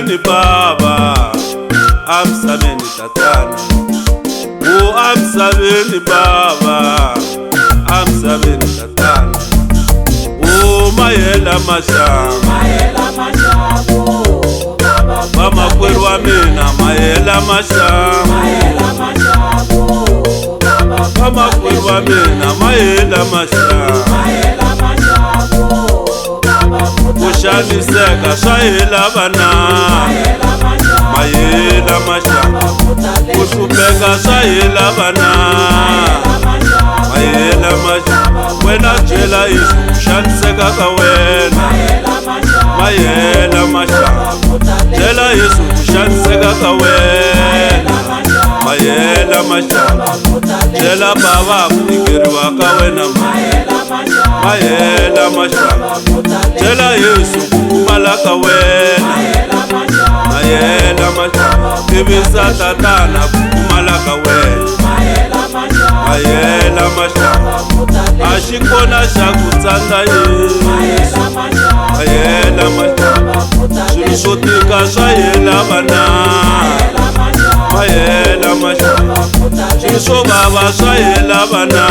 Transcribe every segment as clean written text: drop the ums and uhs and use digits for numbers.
Amisaveni baba, amisaveni tatana. O amisaveni baba, amisaveni tatana. O mayela maxangu, Mayela maxangu, baba vamakwerhu wa mina mayela maxangu. Mayela maxangu, baba Vamakwerhu wa mina mayela maxangu. Mayela maxangu, baba Ku xaniseka swa hela vana, Mayela maxangu, mayela maxangu. Ku hlupheka swa hela vana, mayela maxangu. Wena byela Yesu ku xaniseka ka wena, mayela maxangu. Byela Yesu ku xaniseka ka wena, mayela maxangu. Byela baba ku tikeriwa ka wena, mayela maxangu. Byela Yesu ku pfumala ka wena, mayela maxangu. Tivisa tatana ku pfumala ka wena, mayela maxangu. A xi kona xa ku tsandza Yesu, mayela maxangu. Swilo swo tika swa hela vana, mayela maxangu. Swilo swo vava swa hela vana,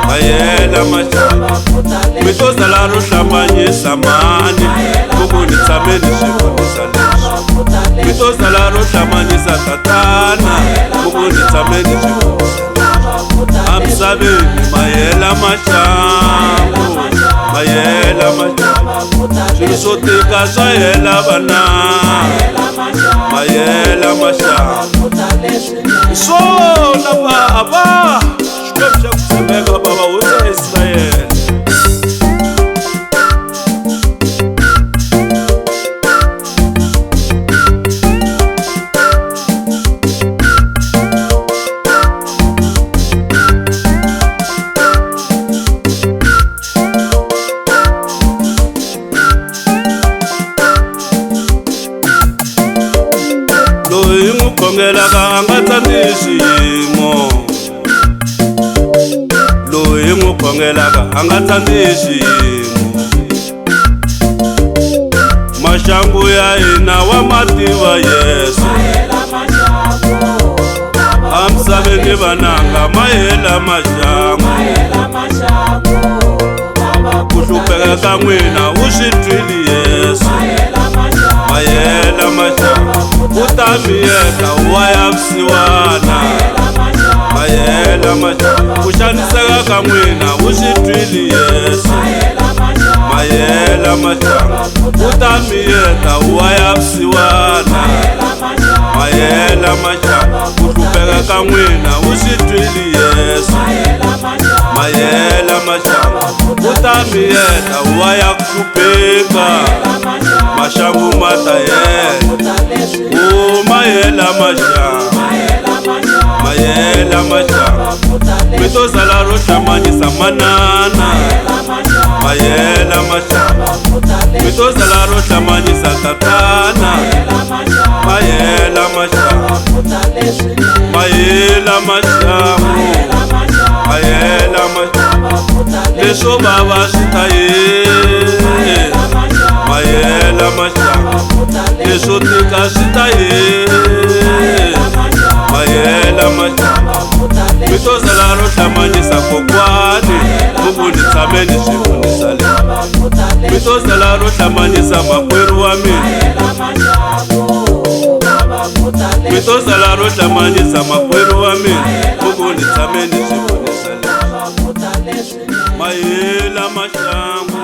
mayela maxangu. Mi to sala ro hlambanyisa mani, ku ku ni tshame ni swi vonisa leswi. Mi to sala ro hlambanyisa tatana, ku ku ni tshame ni swi vonisa leswi. Amisaveni mayela maxangu, mayela maxangu. Swilo swo tika swa hela vana, mayela maxangu. Hi swona baba, Xikwembu xa ku tshembeka baba hosi ya Israyele. Loyi n'wi khongelaka a nga tsandzi xiyimo, loyi n'wi khongelaka a nga tsandzi xiyimo. Maxangu ya hina wa mativa Yesu, amisaveni vananga mayela maxangu. Ku hlupheka ka n'wina u swi twile Yesu, mayela maxangu. U ta miyeta wa ya vusiwana, mayela maxangu. Ku xaniseka ka n'wina u swi twile Yesu, mayela maxangu. U ta miyeta wa ya vusiwana, mayela maxangu. Ku hlupheka ka n'wina u swi twile Yesu, mayela maxangu. U ta miyeta wa ya ku hlupheka, maxangu ma ta hela. O mayela maxangu, mayela maxangu. Mi to sala ro hlambanyisa manana, mayela maxangu. Mi to sala ro hlambanyisa tatana, mayela maxangu. Mayela maxangu, mayela maxangu. Leswo vava swi ta hela, mayela maxangu. Leswo tika swi ta hela, mayela maxangu. Mi to sala ro hlambanyisa kokwani, ku ku ni tshame ni swi vonisa leswi. Mi to sala ro hlambanyisa makwerhu wa mina, mi to sala ro hlambanyisa makwerhu wa mina, ku ku ni tshame ni swi vonisa leswi. Mayela maxangu.